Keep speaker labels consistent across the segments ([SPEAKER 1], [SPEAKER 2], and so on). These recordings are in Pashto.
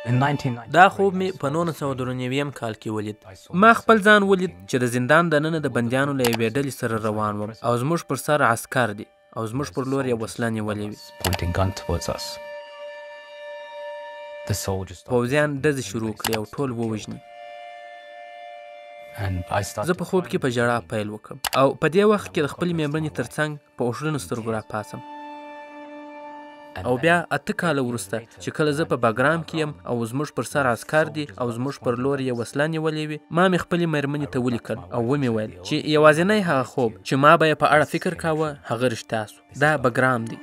[SPEAKER 1] دا خوب مې په 1993 کال کې ولید. ما خپل ځان ولید چې د زندان دننه د بندیانو له یوې ډلې سره روان وم او زموږ پر سر عسکر دي او زموږ پر لور یې وسله نیولې وي. پوځیان ډزې شروع کړې او ټول ووژني. زه په خوب کې په ژړا پیل وکړم او په دې وخت کې د خپلې مېرمنې ترڅنګ په اوښلنو سترګو راپاڅم. او بیا 8 کاله وروسته چې کله زه په باګرام کې یم او زموږ پر سر عسکر دي او زموږ پر لور یې وسله نیولې وي، ما مې خپلې مېرمنې ته ولیکل او ومې ویل چې یوازینی هغه خوب چې ما به یې په اړه فکر کاوه هغه رښتیا سو. دا باګرام دی.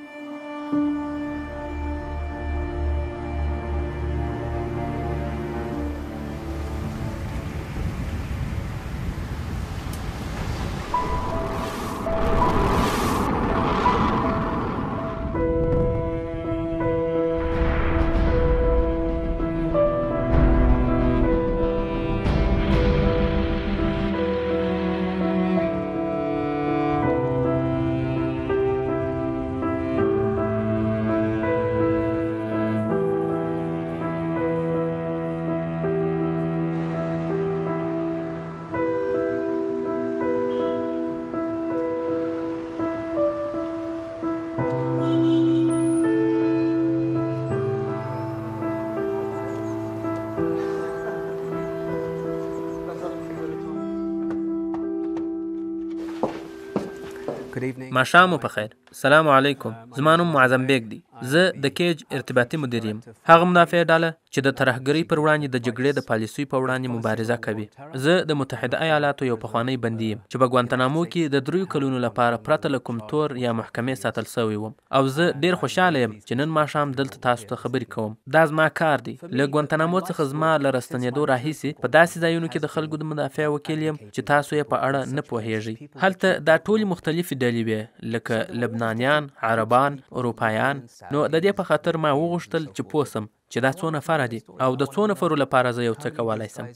[SPEAKER 1] ماښام مو په خیر. سلام علیکم. زما نوم معظم بیګ دی. زه د کیج ارتباطي مدیر یم، هغه مدافع ډله چې د ترهګرۍ پر وړاندې د جګړې د پالیسۍ په وړاندې مبارزه کوي. زه د متحده ایالاتو یو پخوانی بندي یم چې په ګوانتانامو کې د 3 کلونو لپاره پرته له کوم تور یا محکمې ساتل شوی وم، او زه ډیر خوشحاله یم چې نن ماښام دلته تاسو ته خبرې کوم. دا زما کار دی. له ګوانتانامو څخه زما له راستنېدو راهیسې په داسې ځایونو کې د خلکو د مدافع وکیل یم چې تاسو یې په اړه نه پوهیږئ. هلته دا ټولې مختلفې ډلې وې، لکه لبنانیان، عربان، اروپایان. نو د دې په خاطر ما وغوښتل چې پوه سم چې دا څو نفره دي او د څو نفرو لپاره زه یو څه کولی سم.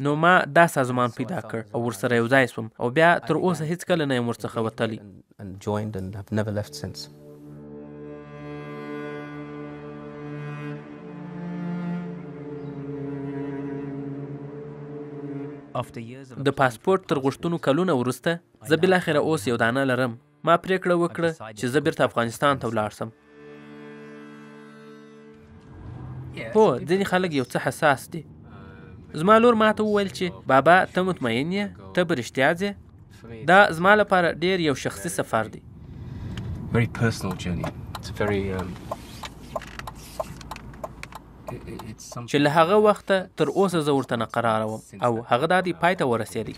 [SPEAKER 1] نو ما دا سازمان پیدا کړ او ورسره یو ځای سوم، او بیا تر اوسه هیڅکله نه یم ورڅخه وتلی. د پاسپورټ تر غوښتنو کلونه وروسته زه بالاخره اوس یو دانه لرم. ما پرېکړه وکړه چې زه بیرته افغانستان ته ولاړ سم. هو، ځینې خلک یو څه حساس دي. زما لور ما ته وویل چې بابا ته مطمئن یې، ته به رښتیا ځې؟ دا زما لپاره ډېر یو شخصي سفر دی. چې له هغه وخته تر اوسه زه ورته ناقراره وم او هغه دا دی پای ته ورسېدی.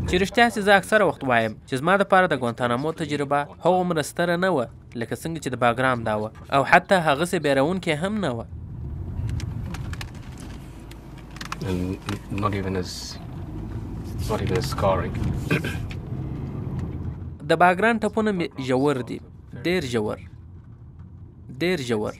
[SPEAKER 1] چې رښتیا سي زه اکثره وخت وایم چې زما دپاره د ګوانتانامو تجربه هغومره ستره نه وه لکه څنګه چې د باګرام دا وه، او حتی هغسې بېرونکې هم نه وه. د باګرام ټپونه مې ژور دي، ډېر ژور، ډېر ژور.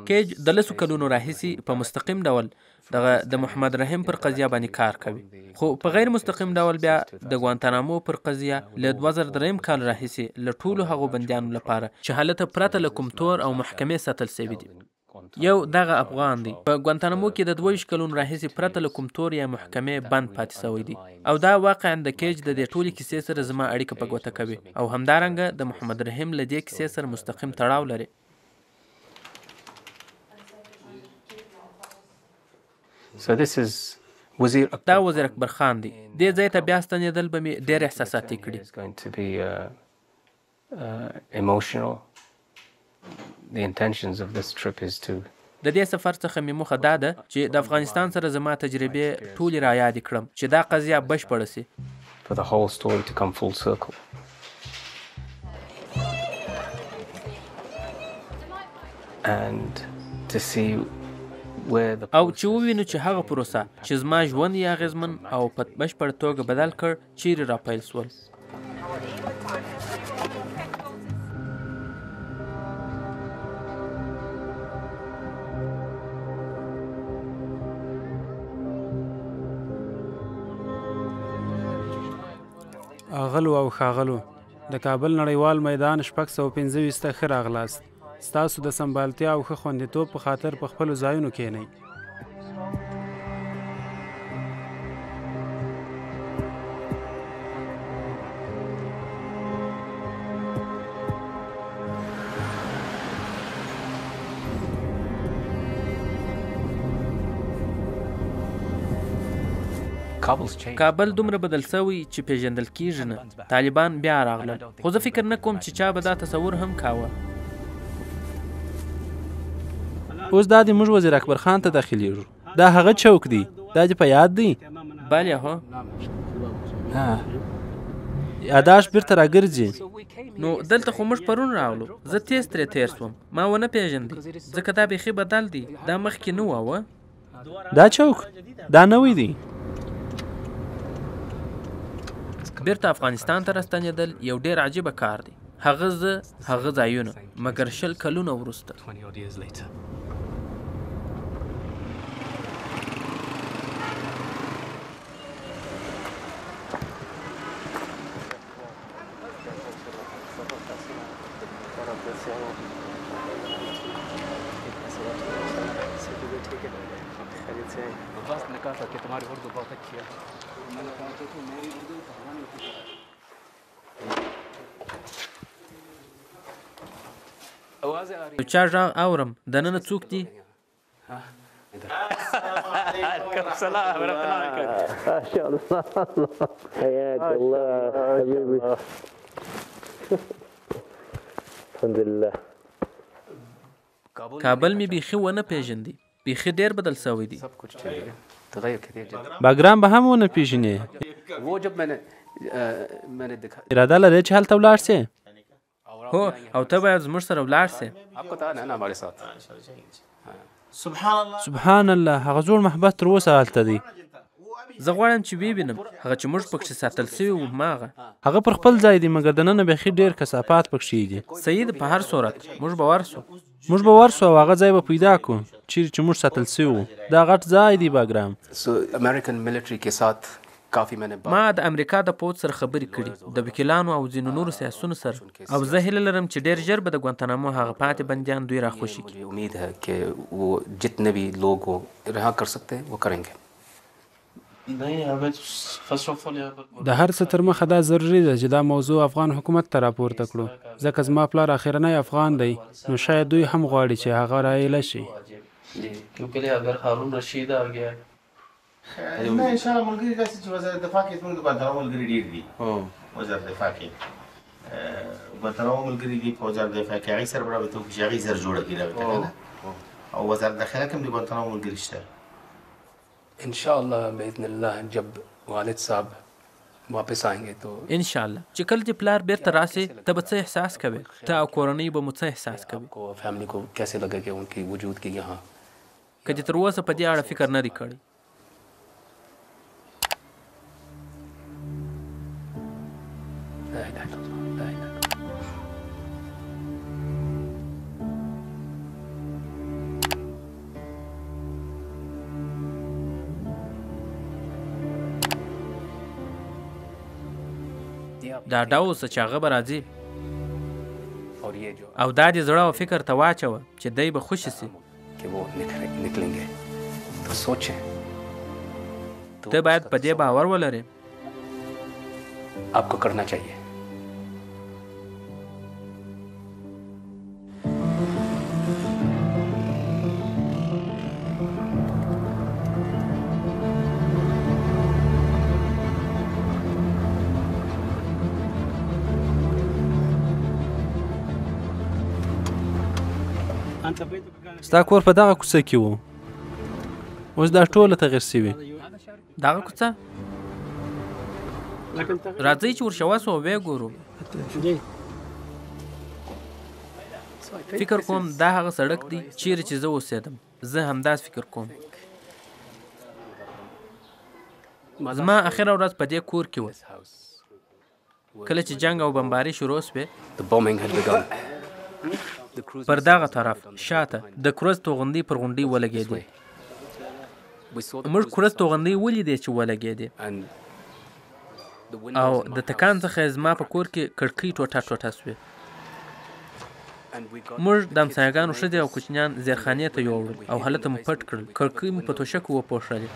[SPEAKER 1] کیج د 10 کلونو راهیسې په مستقیم ډول دغه د محمد رحیم پر قضیه باندې کار کوي، خو په غیر مستقیم ډول بیا د ګوانتانامو پر قضیه له 2003 کال راهیسې له ټولو هغو بندیانو لپاره چې هلته پرته له کوم تور او محکمې ساتل شوي دي. یو دغه افغان دی، په ګوانتانامو کې د 22 کلونو راهیسې پرته له کوم تور یا محکمې بند پاتې شوی دی، او دا واقعا د کیج د دې ټولې کیسې سره زما اړیکه په ګوته کوي، او همدارنګه د محمد رحیم له دې کیسې سره مستقیم تړاو لري. دا وزیر اکبر خان دی. دې ځای ته بیا ستنېدل به مې ډېر احساساتي کړي. د دې سفر څخه مې موخه دا ده چې د افغانستان سره زما تجربې ټولې رایادې کړم چې دا قضیه بشپړه شي. او چې ووینو چې هغه پروسه چې زما ژوند یې اغېزمن او په بشپړه توګه بدل کړ چیرې راپیل شول.
[SPEAKER 2] اغلو او ښاغلو، د کابل نړیوال میدان 625 ته ښه راغلاست. ستاسو د سمبالتیا او ښه خوندیتوب په خاطر په خپلو ځایونو کښېنئ.
[SPEAKER 1] کابل دومره بدل شوی چې پیژندل کیږي نه. طالبان بیا راغلل، خو زه فکر نه کوم چې چا به دا تصور هم کاوه.
[SPEAKER 3] اوس دا دی موږ وزیر اکبر خان ته داخلیږو. دا هغه چوک دی، دا دې په یاد دی؟
[SPEAKER 1] بله، هو.
[SPEAKER 3] یاداښت بیرته راګرځي.
[SPEAKER 1] نو دلته خو موږ پرون راغلو. زه تېز ترې تېر شوم، ما ونه پېژندی ځکه دا بیخي بدل دی، دا مخکې نه وه.
[SPEAKER 3] دا چوک دا نوی دی.
[SPEAKER 1] بیرته افغانستان ته راستنېدل یو ډېر عجیبه کار دی. هغه زه، هغه ځایونه، مګر 20 کلونه وروسته. یو چا غږ اورم، دننه څوک دي؟ کابل مې بیخي ونه پېژندی، بیخي ډېر بدل شوی دی.
[SPEAKER 3] باګرام به هم ونه پېژنې. اراده لرې چې هلته ولاړ شې؟
[SPEAKER 1] هو، او ته باید زموږ سره ولاړ شې.
[SPEAKER 3] سبحان الله، هغه زوړ محبس تر اوسه هلته دی.
[SPEAKER 1] زه غواړم چې ویې وینم، هغه چې موږ پکښې ساتل شوي وو هماغه.
[SPEAKER 3] هغه پر خپل ځای دی، مګر دننه بیخي ډېر کثافات پکښې دي.
[SPEAKER 1] صحیح ده، په هر صورت موږ به ورشو.
[SPEAKER 3] موږ به ورشو او هغه ځای به پیدا کړو چیرې چې موږ ساتل شوي وو. دا غټ ځای دی باګرام.
[SPEAKER 1] ما د امریکا د پوځ سره خبرې کړې، د وکیلانو او ځینو نورو سیاسیونو سره، او زه هیله لرم چې ډېر ژر به د ګوانتانامو هغه پاتې بندیان دوی راخوشي کړي.
[SPEAKER 2] د هر څه تر مخه دا ضروري ده چې دا موضوع افغان حکومت ته راپورته کړو، ځکه زما پلار اخرنی افغان دی، نو شاید دوی هم غواړي چې هغه راایله شي.
[SPEAKER 4] نه، ان شاء الله ملګري داسې چې وزارت دفاع کې زموږ د ګوانتانامو ملګري ډېر دي. وزارت دفاع کې ګوانتانامو ملګري دي، په وزارت دفاع کې هغې سره به رابطه وکړي چې هغې سره جوړه کړي رابطه که نه، او وزارت داخله کې هم د ګوانتانامو ملګري شته.
[SPEAKER 5] ان شاء الله باذن الله جب والد صاحب واپس آئیں گے تو
[SPEAKER 1] ان شاء الله چې کله دې پلار بیرته راسي ته به څه احساس کوې؟ ته او کورنۍ به مو څه احساس کوي؟
[SPEAKER 5] فیملی کو کیسے لگے کہ ان کی وجود کی یہاں؟
[SPEAKER 1] که دې تر اوسه په دې اړه فکر نه دی کړی.
[SPEAKER 5] لا اله الا الله، لا اله الا الله.
[SPEAKER 1] ډاډه اوسه چې هغه به راځي، او دا دې زړه او فکر ته واچوه چې دی به خوشې شي. ته باید په دې باور ولرې.
[SPEAKER 5] آپ کو کرنا چاہیے.
[SPEAKER 3] ستا کور په دغه کوڅه کې و، اوس دا ټوله تغیر شوې.
[SPEAKER 1] دغه کوڅه؟ راځئ چې ورشه وسو او ویې ګورو. فکر کوم دا هغه سړک دی چیرې چې زه اوسېدم. زه همداسې فکر کوم. زما اخره ورځ په دې کور کې وه. کله چې جنګ او بمباري شروع شوې، پر دغه طرف شاته د کروز توغندۍ پر غونډۍ ولګېدې. موږ کروز توغندۍ ولیدې چې ولګېدې، او د تکان څخه یې زما په کور کې کړکۍ ټوټه ټوټه شوې. موږ د همسایهګانو ښځې او کوچنیان زیرخانې ته یووړل او هلته مو پټ کړل. کړکۍ مو په توشکو وپوښلې،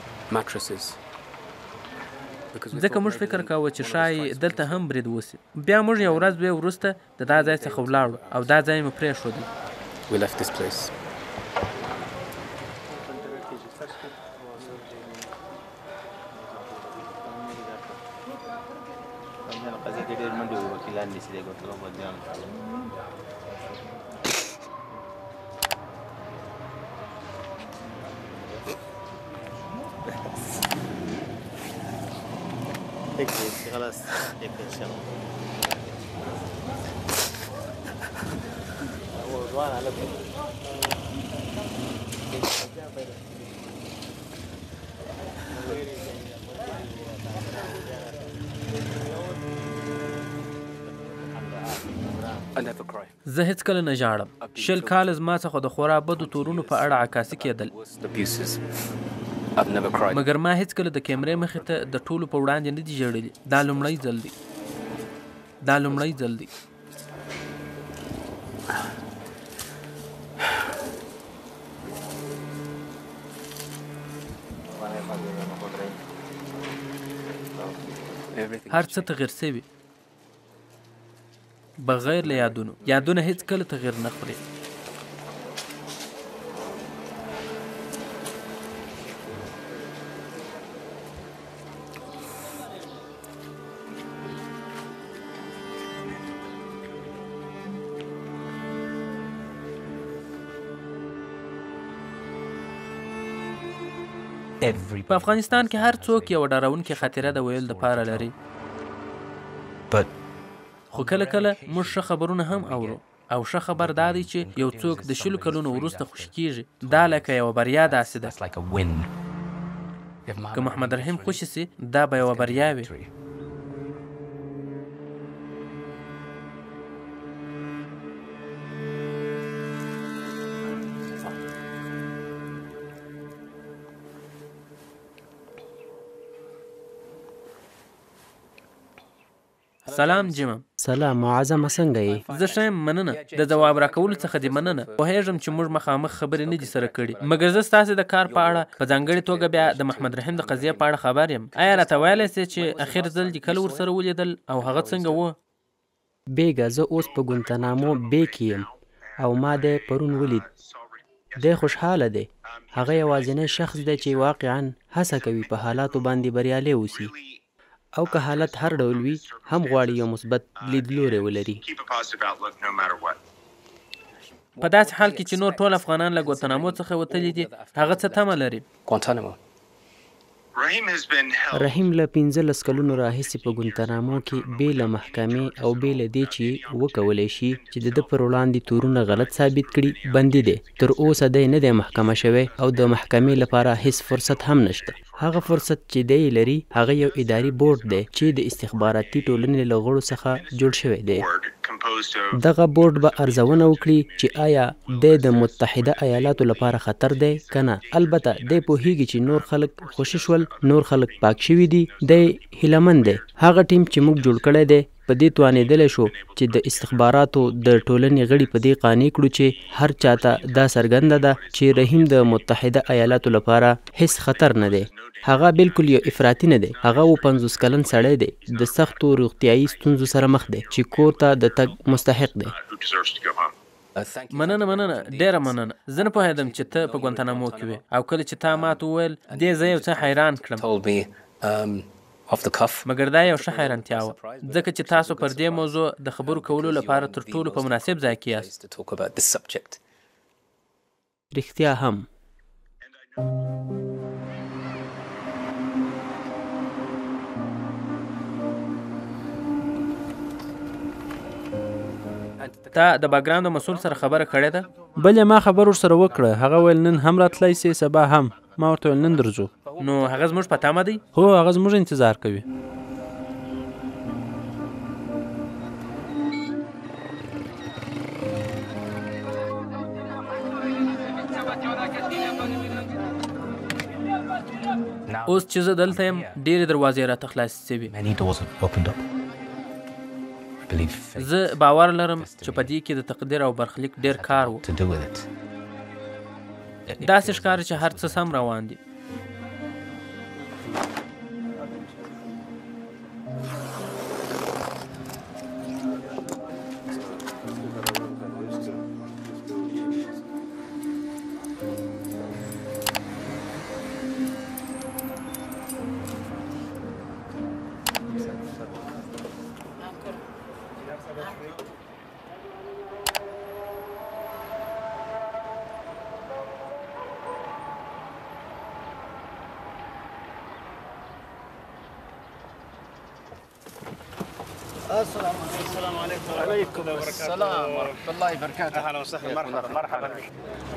[SPEAKER 1] ځکه موږ فکر کاوه چې ښایي دلته هم برید وشي. بیا موږ یوه ورځ دوې وروسته د دا ځای څخه ولاړو او دا ځای مو پرېښود.
[SPEAKER 4] خلاص يكفي ان شاء الله.
[SPEAKER 1] زه هیڅکله نه ژاړم. 20 کاله زما څخه د خورا بدو تورونو په اړه عکاسي کېدل، مګر ما هیڅکله د کیمرې مخې ته د ټولو په وړاندې نه دي ژړلي. دا لومړی ځل دی. دا لومړی ځل دی. هر څه تغیر شوي بغیر له یادونو. یادونه هیڅکله تغیر نه خوري. په افغانستان کې هر څوک یوه ډارونکې خاطره د ویلو دپاره لري، خو کله کله موږ ښه خبرونه هم اورو، او ښه خبر دا دی چې یو څوک د 20 کلونو وروسته خوشې کیږي. دا لکه یوه بریا داسې ده. که محمد رحیم خوشې شي، دا به یوه بریا وي. سلام جیمه.
[SPEAKER 6] سلام معظمه، څنګه یې؟
[SPEAKER 1] زه ښه یم، مننه. د ځواب راکولو څخه دې مننه. پوهېږم چې موږ مخامخ خبرې نه دي سره کړې، مګر زه ستاسې د کار په اړه، په ځانګړې توګه بیا د محمد رحیم د قضیې په اړه خبر یم. ایا راته ویلی شې چې اخر ځل دې کله ورسره ولیدل او هغه څنګه و؟
[SPEAKER 6] بیګه، زه اوس په ګوانتانامو بې کې یم او ما دی پرون ولید. دی خوشحاله دی. هغه یوازینی شخص دی چې واقعا هڅه کوي په حالاتو باندې بریالی اوسي، او که حالت هر ډول وي هم غواړي یو مثبت لیدلوری ولري.
[SPEAKER 1] په داسې حال کې چې نور ټول افغانان له ګوانتانامو څخه وتلي دي، هغه څه تمه لري؟
[SPEAKER 6] رحیم له 15 کلونو راهیسې په ګوانتانامو کې بې له محکمې او بې له دې چې وکولی شي چې د ده پر وړاندې تورونه غلط ثابت کړي بندي دی. تر اوسه دی نه دی محکمه شوی او د محکمې لپاره هیڅ فرصت هم نشته. هغه فرصت چې دی یې لري هغه یو اداري بورډ دی چې د استخباراتي ټولنې له غړو څخه جوړ شوی دی. دغه بورډ به ارزونه وکړي چې آیا دی د متحده ایالاتو لپاره خطر دی که نه. البته دی پوهیږي چې نور خلک خوشې شول، نور خلک پاک شوي دي. دی هیله من دی. هغه ټیم چې موږ جوړ کړی دی په دې توانېدلی شو چې د استخباراتو د ټولنې غړي په دې قانع کړو چې هر چاته دا څرګنده ده چې رحیم د متحده ایالاتو لپاره هیڅ خطر نه دی. هغه بالکل یو افراطي نه دی. هغه 57 کلن سړی دی، د سختو روغتیایي ستونزو سره مخ دی چې کور ته د تګ مستحق دی.
[SPEAKER 1] مننه مننه، ډېره مننه. زه نه پوهېدم چې ته په ګوانتانامو کې وې، او کله چې تا ماته وویل دې زه یو څه حیران کړم، مګر دا یو ښه حیرانتیا وه، ځکه چې تاسو پر دې موضوع د خبرو کولو لپاره تر ټولو په مناسب ځای کې یاست.
[SPEAKER 6] رښتیا هم.
[SPEAKER 1] تا د بګرام د مسؤل سره خبره کړې ده؟
[SPEAKER 3] بلې، ما خبر ورسره وکړه. هغه ویل نن هم راتلای شي، سبا هم. ما ورته ویل نن درځو.
[SPEAKER 1] نو هغه زموږ په تمه دی؟
[SPEAKER 3] هو، هغه زموږ انتظار کوي.
[SPEAKER 1] اوس چې زه دلته یم، ډېرې دروازې راته خلاصې شوي. زه باور لرم چې په دې کې د تقدیر او برخلیک ډېر کار و. داسې ښکاري چې هر څه سم روان دي.
[SPEAKER 7] السلام عليكم. وعليكم السلام ورحمة الله وبركاته. أهلا وسهلا، مرحبا مرحبا.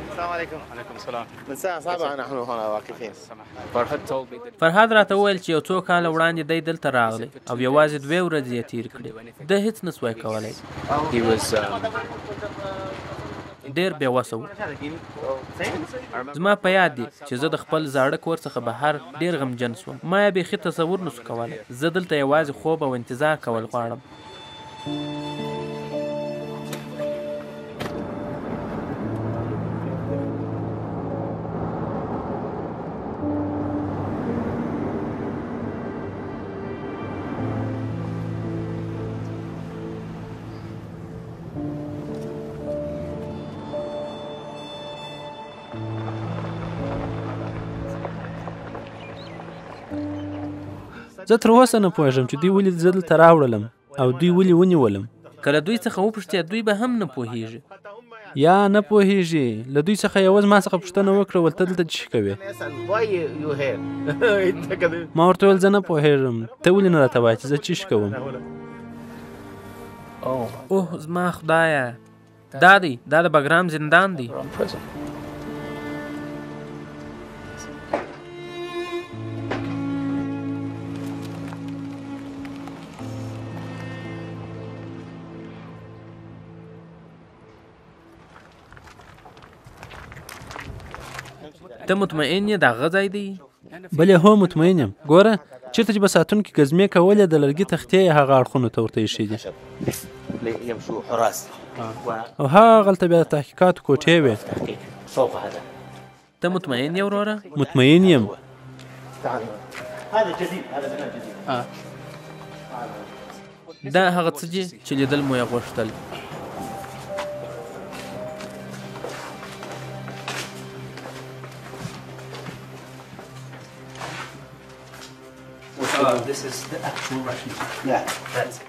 [SPEAKER 4] السلام عليكم.
[SPEAKER 7] وعليكم السلام.
[SPEAKER 4] من ساعة 7 نحن هنا واقفين.
[SPEAKER 1] فرهاد راته وویل چې یو څو کاله وړاندې دی دلته راغلی او یوازې دوې ورځې یې تېرې کړې. ده هیڅ نه سوای کولی، ډېر بې وسه و. زما په یاد دي چې زه د خپل زاړه کور څخه بهر ډېر غمجن شوم. ما یې بیخي تصور نه شو کولی. زه دلته یوازې خوب او انتظار کول غواړم.
[SPEAKER 3] زه تر اوسه نه پوهېږم چې دوی ولې زه دلته راوړلم او دوی ولې ونیولم.
[SPEAKER 1] که له دوی څخه وپوښتې، دوی به هم نه پوهېږي.
[SPEAKER 3] یا نه پوهېږي. له دوی څخه یوه زما څخه پوښتنه وکړه، ول ته دلته څه شی کوې؟ ما ورته وویل زه نه پوهېږم، ته ولې نه راته وایې چې زه څه شی کوم؟
[SPEAKER 1] اوه زما خدایه، دا دی، دا د بګرام زندان دی. ته مطمئن یې دا هغه ځای دی؟
[SPEAKER 3] بلې، هو مطمئن یم. ګوره چېرته چې به ساتونکي ګزمې کولې، د لرګي تختې یې هغه اړخونو ته ورته ایښي دي. او هغلته بیا د تحقیقاتو کوټې وې.
[SPEAKER 1] ته مطمئن یې وروره؟
[SPEAKER 3] مطمئن یم.
[SPEAKER 1] دا هغه څه دي چې لیدل مو یې غوښتل.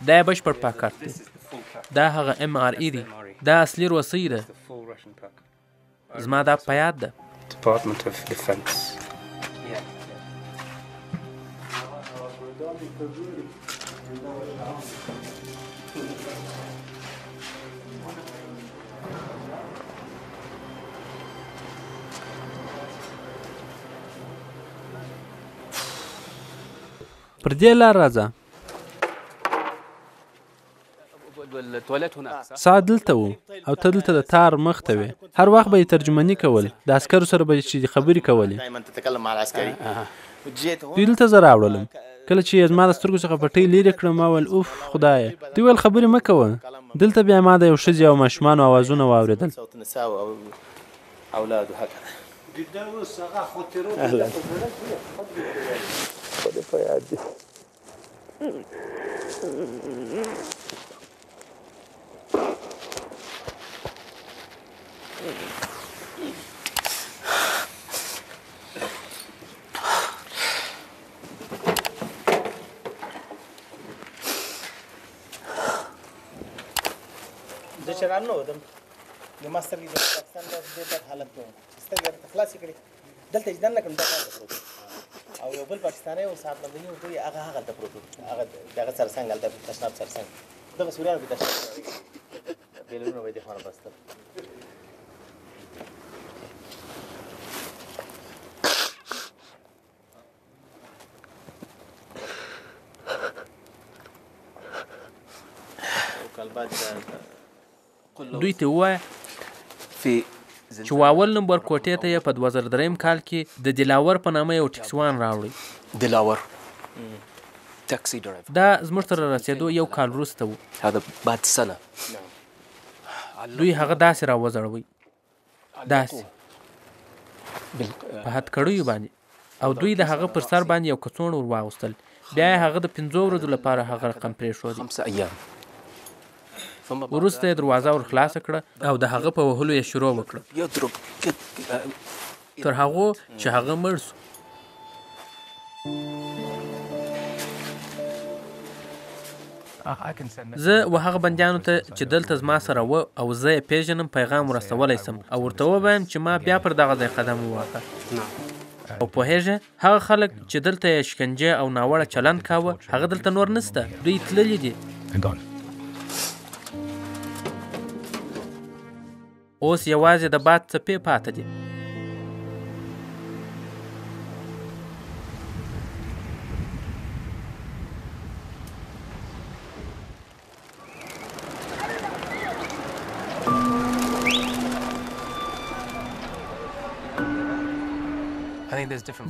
[SPEAKER 1] دا یې بشپړ پاکټ دی. دا هغه ام آر ای دی. دا اصلي روسۍ ده. زما دا په یاد ده.
[SPEAKER 3] پر دې لار راځه. ساعت دلته و او ته دلته د تار مخ ته وې. هر وخت به یې ترجماني کول، د عسکرو سره به یې چې خبرې کولې. دوی دلته زه راوړلم. کله چې یې زما د سترګو څخه پټۍ لیرې کړه، ما ویل اوف خدایه. دوی ویل خبرې مه کوه. دلته بیا ما د یو ښځې او ماشومانو اوازونه واورېدل.
[SPEAKER 4] زه چې راننوتم نو ما سترګې د پاکستان داسې ډېر بد حالت کې وم چې سترګې راته خلاصې کړې، دلته چې دننه کړم دا هلته پروت و او یو بل پاکستانی و صاحب مدني ورته وایي هغه هغلته پروت و، هغه د هغه سره څنګ هلته تشناب سره څنګ دغه سوریانو کې تشناب
[SPEAKER 1] دوی ته ووایه چې اول نمبر کوټې ته یې په 2003 کال کې د دلاور په نامه یو ټکسیوان راوړی.
[SPEAKER 5] دلاور taxi driver.
[SPEAKER 1] دا زموږ تر رسېدو یو کال وروسته و.
[SPEAKER 5] هذا بعد سنة.
[SPEAKER 1] دوی هغه داسې راوځړوی، داسې په هتکړیو باندې، او دوی د هغه پر سر باندې یو کڅوړه ور واغوستل. بیا یې هغه د 5 ورځو لپاره هغه رقم پرېښودی. وروسته یې دروازه ور خلاصه کړه او د هغه په وهلو یې شروع وکړه تر هغو چې هغه مړ شو. زه و هغه بندیانو ته چې دلته زما سره وه او زه یې پېژنم پیغام ور استولی سم او ورته ووایم چې ما بیا پر دغه ځای قدم وواهه. او پوهېږې هغه خلک چې دلته یې شکنجه او ناوړه چلند کاوه هغه دلته نور نشته، دوی تللي دي. اوس یوازې د باد څپې پاته دي.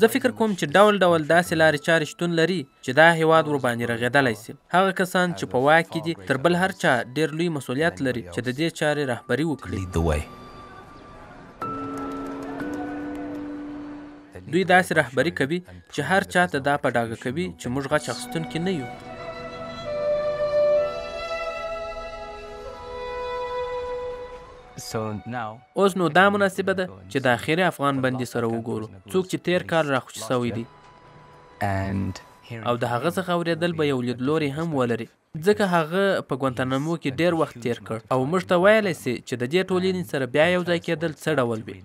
[SPEAKER 1] زه فکر کوم چې ډول ډول داسې لارې چارې شتون لري چې دا هیواد ورباندې رغېدلی شي. هغه کسان چې په واک کې دي تر بل هر چا ډېر لوی مسؤلیت لري چې د دې چارې رهبري وکړي. دوی داسې رهبري کوي چې هر چا ته دا په ډاګه کوي چې موږ غچ اخیستونکي نه یو. اوس نو دا مناسبه ده چې د اخري افغان بندي سره وګورو، څوک چې تېر کال راخوشي شوی دی، او د هغه څخه اورېدل به یو لیدلوری هم ولري، ځکه هغه په ګوانتانامو کې ډېر وخت تېر کړ او موږ ته ویلی شي چې د دې ټولنې سره بیا یو ځای کېدل څه ډول وي.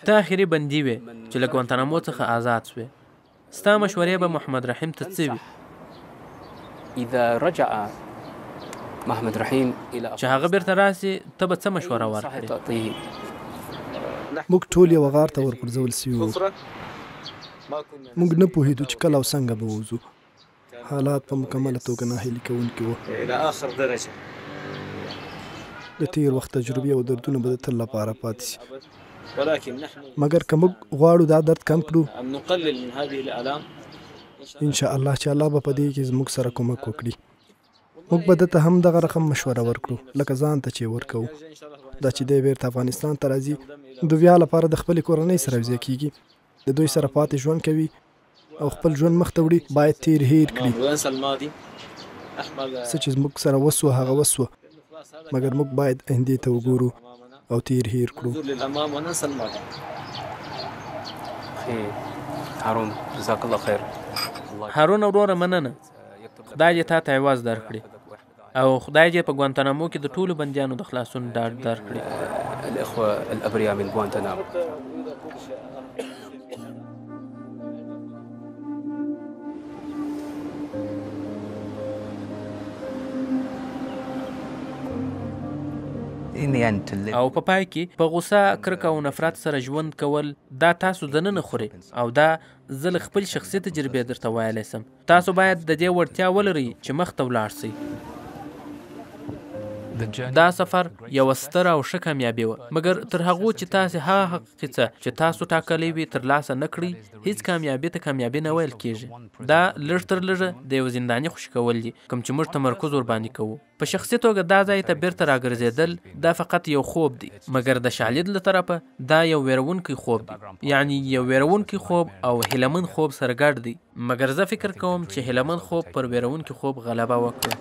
[SPEAKER 1] ته اخري بندي وې چې له ګوانتانامو څخه ازاد شوې. ستا مشورې به محمد رحیم ته څه وي؟
[SPEAKER 5] محمد رحیم
[SPEAKER 1] چې هغه بیرته راسي ته به څه مشوره ورکړې؟
[SPEAKER 8] موږ ټول یوه غار ته ورغورځول شوي وو. موږ نه پوهېدو چې کله او څنګه به ووځو. حالات په مکمله توګه ناهیلي کوونکي وو. د تېر وخت تجربې او دردونه به د تل لپاره پاتې شي، مګر که موږ غواړو دا درد کم کړو، انشاءالله چې الله به په دې کې زموږ سره کومک وکړي. موږ به ده ته هم دغه رقم مشوره ورکړو لکه ځان ته چې ورکوو. دا چې دی بیرته افغانستان ته راځي د ویا لپاره د خپلې کورنۍ سره یوځای کېږي، د دوی سره پاتې ژوند کوي او خپل ژوند مخته وړي، باید تېر هېر کړي. څه چې زموږ سره وسوه هغه وسوه، مګر موږ باید آیندې ته وګورو او تېر هېر کړو.
[SPEAKER 1] هارون وروره مننه، خدای دې تا ته عوض درکړي او خدای دې په ګوانتانامو کې د ټولو بندیانو د خلاصون ډاډ درکړي.
[SPEAKER 5] الإخوة الأبرياء من غوانتنامو.
[SPEAKER 1] او په پای کې په غوسه، کرکه او نفرت سره ژوند کول دا تاسو دننه خوري، او دا زه له خپل شخصي تجربې درته ویلی سم. تاسو باید د دې وړتیا ولرئ چې مخته ولاړ شئ. دا سفر یوه ستره او ښه کامیابي وه، مګر تر هغو چې تاسې هغه حقیقي څه چې تاسو ټاکلی وي ترلاسه نه کړئ، هیڅ کامیابي ته کامیابي نه ویل کېږي. دا لږ تر لږه د یو زنداني خوشي کول دي، کوم چې موږ تمرکز ورباندې کوو. په شخصي توګه دا ځای ته بیرته راګرځېدل دا فقط یو خوب دی، مګر د شالید له طرفه دا یو ویرونکی خوب دی، یعنی یو ویرونکی خوب او هیله من خوب سره ګډ دی. مګر زه فکر کوم چې هیله من خوب پر ویرونکي خوب غلبه وکړه.